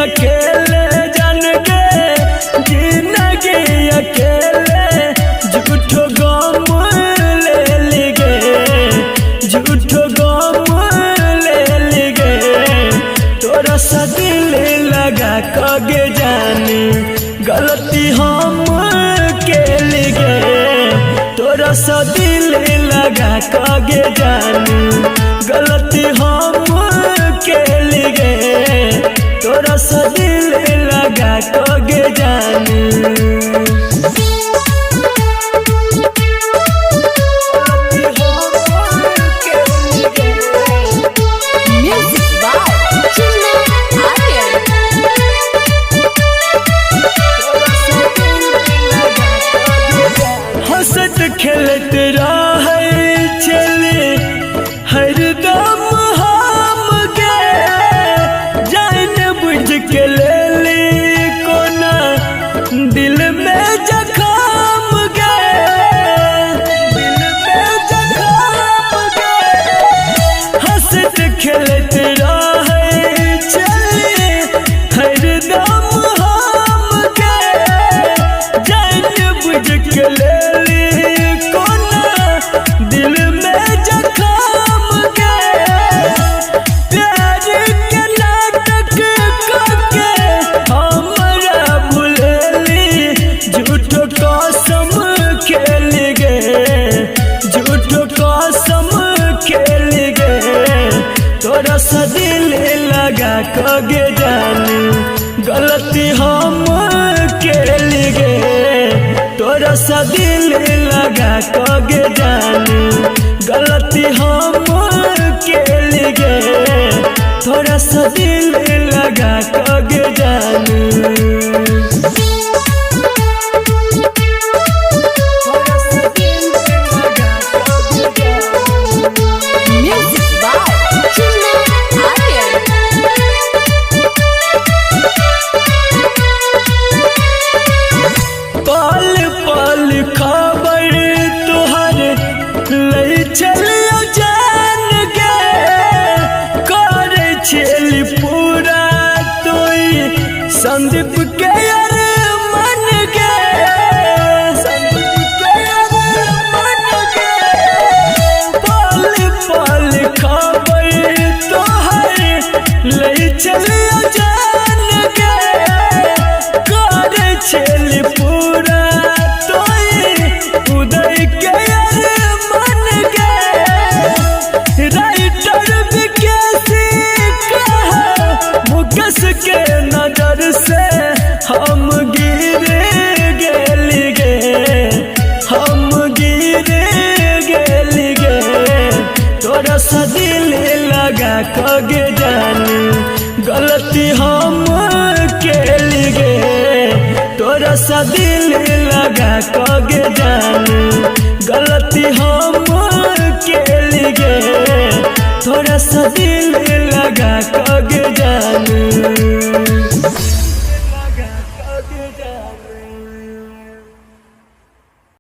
अकेले जन के, जिंदगी अकेले झूठो गम ले ली गे, झूठो गम ले ली गे। तोरा सा दिल लगा कगे जानी गलती हम के ली गे, तोरा सा दिल लगा कगे जानी गलती हम के ली गे, तोरा सा दिल लगा कगे जानी। Music by Chinna Aryan. हंसत खेलत रहे चले हरदम हम गे, जान बुझ के ले ली कोना दिल में जखम गे, दिल में जखम गे। हंसत खेलत रहे चले हरदम हम गे, जान बुझ के ले ली कोना दिल में जखम गे। प्यार के नाटक करके हमरा भुलेली, झूठो कसम खेल गे, झूठो कसम खेल गे। तोरा सा दिल लगा कगे जानी गलती हम के गे, तोरा सा दिल लगा कगे जानी गलती हम के गे, तोरा सा दिल लगा कगे जानी। Music by Chinna Aryan. पल पल खबर तुहर ले चलियो जान गे, कर छेल पूरा तोई संदीप के अर मन गे, संदीप के अर मन गे। पल पल खबर तोहर ले चलियो जान गे, कर छेल पूरा तोई उदय के अर मन गे। राइटर विकेसी कहा मुकेश के नजर से हम गिर गेली गे, हम गिर गेली गे। तोरा सा दिल लगा कगे जानी गलती हम के गे, तोरा सा दिल लगा कगे जानी गलती हम के गे, तोरा सा दिल लगा कगे जानी। लगा कगे जानी।